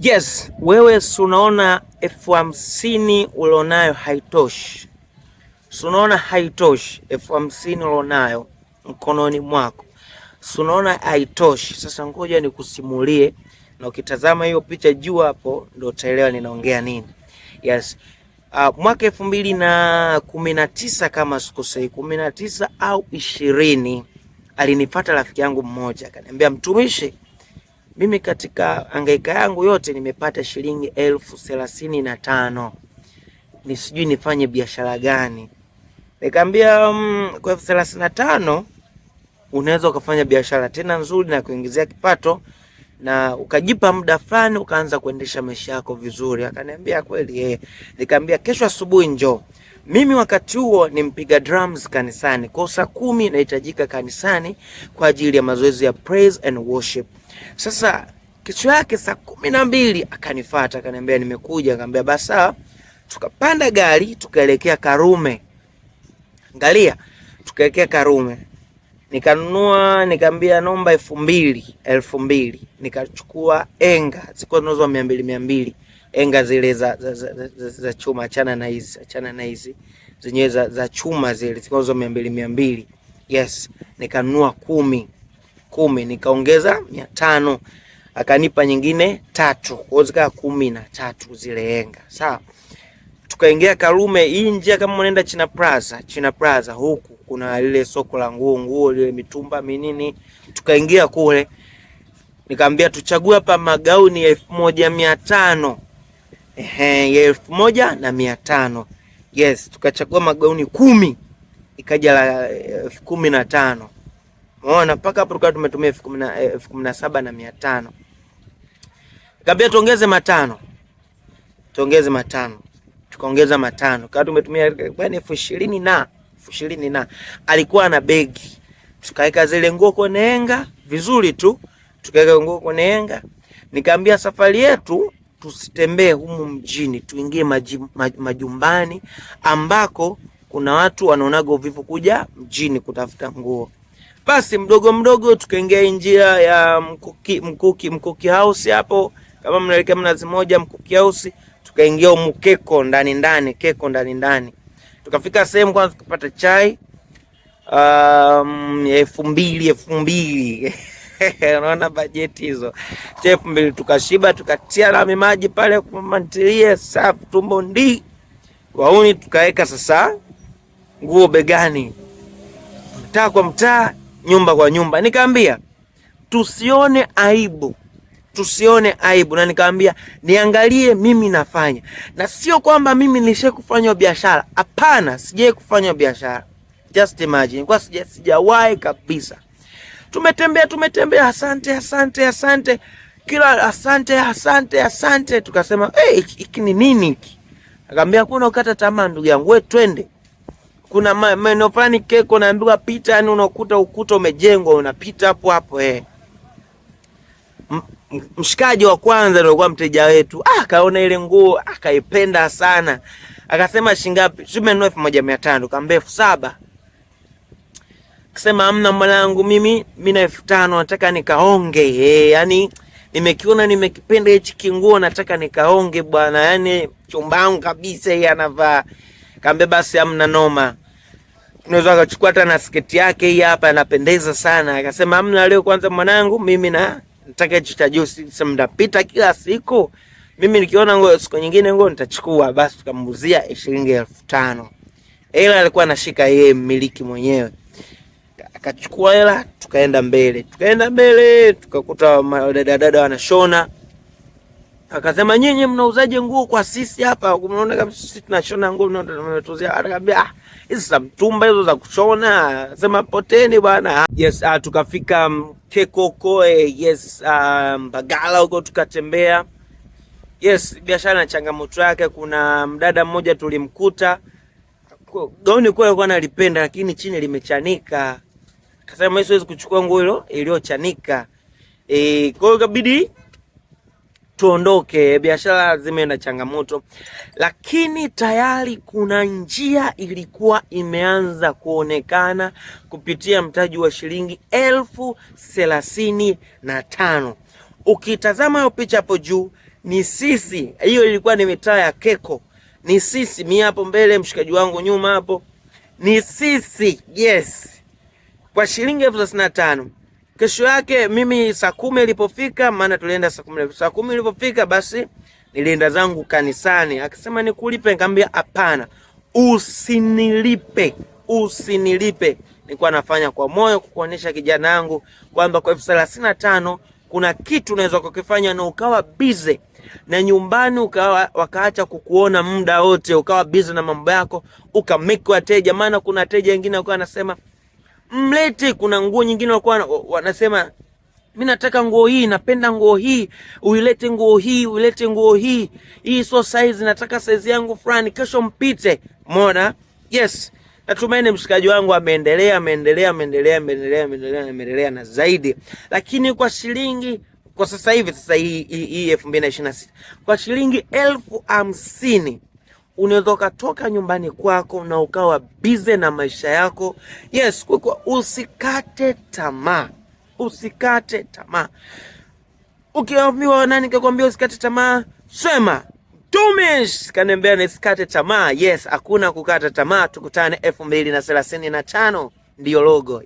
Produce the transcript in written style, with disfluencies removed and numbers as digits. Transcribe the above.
Yes, wewe si unaona 50,000 ulionayo haitoshi? Si unaona haitoshi? 50,000 ulionayo mkononi mwako, si unaona haitoshi? Sasa ngoja nikusimulie, na ukitazama hiyo picha juu hapo ndio utaelewa ninaongea nini. Yes. Mwaka 2019 kama sikosei, 19 au 20, alinifuata rafiki yangu mmoja akaniambia, mtumishi, mimi katika hangaika yangu yote nimepata shilingi 35,000, ni sijui nifanye biashara gani. Nikamwambia kwa 35,000 unaweza ukafanya biashara tena nzuri na kuingizia kipato na ukajipa muda fulani ukaanza kuendesha maisha yako vizuri. Akaniambia kweli yeye. Nikamwambia kesho asubuhi njoo. Mimi wakati huo ni mpiga drums kanisani. Kwa saa 10 nahitajika kanisani kwa ajili ya mazoezi ya praise and worship. Sasa kesho yake saa 12 akanifuata akaniambia nimekuja. Nikamwambia basi sawa. Tukapanda gari tukaelekea Karume. Angalia, tukaelekea Karume. Nikanunua, nikamwambia naomba 2,000, 2,000. Nikachukua enga, zilikuwa zinauzwa mia mbili, mia mbili. Enga zile za chuma, achana na hizi, achana na hizi. Zenyewe za chuma zile zilikuwa zinauzwa mia mbili, mia mbili. Yes, nikanunua 10, nikaongeza 500. Akanipa nyingine 3. Kwa hiyo zikawa 13 zile enga. Sawa. Tukaingia Karume, hii njia kama unaenda China Plaza, China Plaza huku kuna lile soko la nguo, nguo lile mitumba minini. Tukaingia kule. Nikamwambia tuchague hapa magauni ya 1,500. Ehe, ya 1,500. Yes, tukachagua magauni 10. Ikaja la 15,000. Umeona, mpaka hapo tulikuwa tumetumia elfu kumi na saba na mia tano. Nikamwambia tuongeze matano. Tuongeze matano. Tukaongeza matano. Kwa tumetumia bwana elfu ishirini na, elfu ishirini na. Alikuwa na begi. Tukaweka zile nguo kwenye henga vizuri tu. Tukaweka nguo kwenye henga. Nikamwambia safari yetu tusitembee humu mjini, tuingie majumbani ambako kuna watu wanaonaga uvivu kuja mjini kutafuta nguo. Basi mdogo mdogo tukaingia njia ya Mkuki House hapo, kama mnaelekea Mnazi Mmoja, Mkuki House, tukaingia mkeko ndani ndani, keko ndani ndani. Tukafika sehemu kwanza tukapata chai, 2,000, 2,000. Unaona bajeti hizo. Chai 2,000 tukashiba, tukatia na maji pale kwa ntilie, safi tumbo ndi. Wauni tukaweka sasa nguo begani. Mtaa kwa mtaa, nyumba kwa nyumba. Nikamwambia tusione aibu. Tusione aibu. Na nikamwambia niangalie mimi nafanya. Na sio kwamba mimi nilishe kufanya biashara. Hapana, sijawahi kufanya biashara. Just imagine. Kwa sijawahi kabisa. Tumetembea, tumetembea, asante, asante, asante. Kila asante, asante, asante. Tukasema, hey, hiki ni nini hiki? Akamwambia kuna ukata tamaa ndugu yangu, wewe twende. Kuna maeneo fulani keko naambiwa pita, yani unakuta ukuta umejengwa unapita hapo hapo. Mshikaji wa kwanza ndio alikuwa mteja wetu. Akaona ile nguo, akaipenda sana. Akasema shilingi ngapi? Tumenunua 1,500, kaambia 7,000. Akasema hamna mwanangu, mimi na 5,000 nataka nikaonge. Yani nimekiona nimekipenda hichi kinguo nataka nikaonge bwana. Yani chumba wangu kabisa yeye anavaa. Kaambia basi hamna noma. Unaweza akachukua hata na sketi yake hii hapa anapendeza sana. Akasema hamna leo kwanza mwanangu, mimi na nataka hicho cha juu, sasa mtapita kila siku. Mimi nikiona nguo siku nyingine nguo nitachukua. Basi tukamuzia shilingi 5,000. Hela alikuwa anashika yeye mmiliki mwenyewe. Akachukua hela tukaenda mbele. Tukaenda mbele tukakuta dada dada wanashona. Akasema nyinyi mnauzaje nguo kwa sisi hapa? Unaona kama sisi tunashona nguo mnatuuzia. Akamwambia hizi za mtumba hizo za kushona. Sema poteni bwana. Yes, tukafika Kekoko, yes, Mbagala huko tukatembea. Yes, biashara na changamoto yake. Kuna mdada mmoja tulimkuta gauni kwa alikuwa analipenda lakini chini limechanika. Akasema mimi siwezi kuchukua nguo hilo iliyochanika. Kwa hiyo ikabidi tuondoke. Biashara zimeenda changamoto, lakini tayari kuna njia ilikuwa imeanza kuonekana kupitia mtaji wa shilingi 35,000. Ukitazama hiyo picha hapo juu ni sisi, hiyo ilikuwa ni mitaa ya Keko, ni sisi, mi hapo mbele, mshikaji wangu nyuma hapo, ni sisi. Yes, kwa shilingi 35,000. Kesho yake mimi saa 10 ilipofika, maana tulienda saa 10, saa 10 ilipofika, basi nilienda zangu kanisani. Akisema nikulipe, nikamwambia hapana, usinilipe, usinilipe. Nilikuwa nafanya kwa moyo kukuonyesha kijana wangu kwamba kwa 35,000 kuna kitu unaweza kukifanya na ukawa busy na nyumbani, ukawa wakaacha kukuona muda wote, ukawa busy na mambo yako, ukamake wateja. Maana kuna wateja wengine walikuwa wanasema mlete, kuna nguo nyingine walikuwa wanasema mimi nataka nguo hii, napenda nguo hii, uilete nguo hii, uilete nguo hii, hii so size, nataka size yangu fulani, kesho mpite. Umeona? Yes. Natumaini mshikaji wangu ameendelea, ameendelea, ameendelea, ameendelea, ameendelea, ameendelea na zaidi. Lakini kwa shilingi kwa sasa hivi, sasa hii hii 2026 kwa shilingi 50,000 unaweza ukatoka nyumbani kwako na ukawa busy na maisha yako. Yes, kwa usikate tamaa, usikate tamaa. Ukiambiwa nani kakwambia usikate tamaa, sema Tumish kaniambia nisikate tamaa. Yes, hakuna kukata tamaa. Tukutane 2035 ndiyo logo.